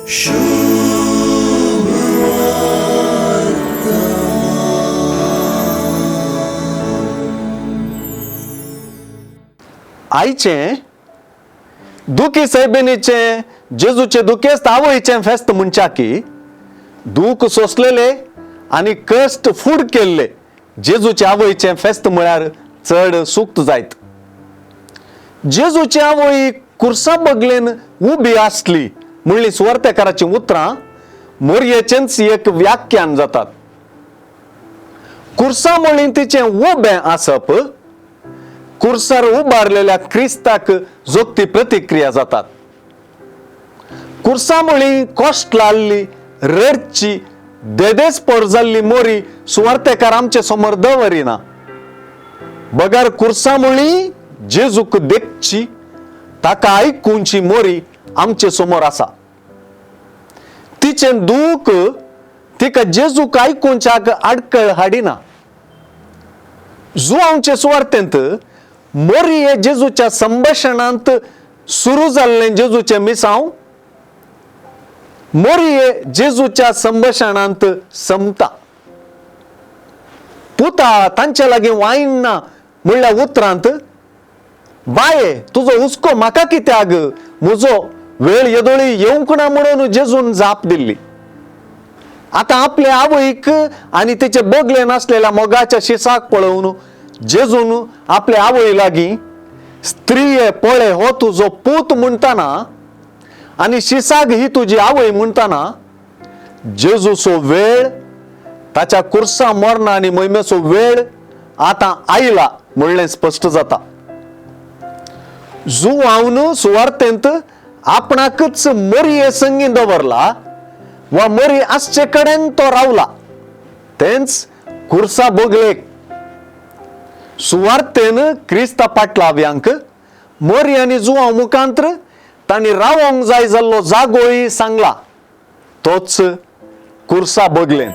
आयचें दुखी सायबिणीचें जेजूचें दुखेस्त आवयचें फेस्त म्हणच्या की दूख सोंसलेले आनी कश्ट फूड केल्ले जेजूचे आवयचें फेस्त म्हळ्यार चड सुक्त जायत. जेजूची आवय कुर्सा बगलेन उबी आसली म्हणली सुवार्तेकाराचीं उतरां मोरयेचेंच एक व्याख्यान जातात. कुर्सा मुळीं तिचें उबें आसप कुर्सार उबारलेल्या क्रिस्ताक जोगती प्रतिक्रिया जातात. कुर्सा मुळीं कश्ट लाल्ली रडची देदेस्पोर जाल्ली मोरी सुवार्तेकार आमचे समोर दवरिना. बगर कुर्सा मुळीं जेजूक देखची ताका आयकुची मोरी आमचे समोर आसा. तिचें दूख तिका जेजूक आयकुच्याक आडकळ हाडिना. जुवांवचे सुवार्तेंत मोरी हे जेजूच्या संभाशणांत सुरू जाल्लें जेजूचें मिसांव मोरी हे जेजूच्या संभाशणांत संपता. पुता तांचे लागीं वायन ना म्हणल्या उतरांत बाये तुजो हुस्को म्हाका कित्याक, म्हजो वेळ येदोळी येवंक ना म्हणून जेजून जाप दिल्ली. आतां आपले आवयक आनी तिचे बगले नासलेल्या मोगाच्या शिसाक पळोवन जेजून आपले आवय लागीं स्त्रीये पळय हो तुजो पूत म्हणटाना आनी शिसाक ही तुजी आवय म्हणटाना जेजूचो वेळ ताच्या कुर्सा मरणा आनी मोहिमेचो वेळ आतां आयला म्हणलें स्पश्ट जाता. जुवावन सुवार्तेंत आपणाकच मरये संगी दवरला वा मरी आसचे कडेन तो रावला तेंच कुर्सा बगलेक. सुवार्तेन क्रिस्ता पाटलाव्यांक मरी आनी जुवांव मुखांत्र तांणी रावोंक जाय जाल्लो जागोय सांगला तोच कुर्सा बगलेन.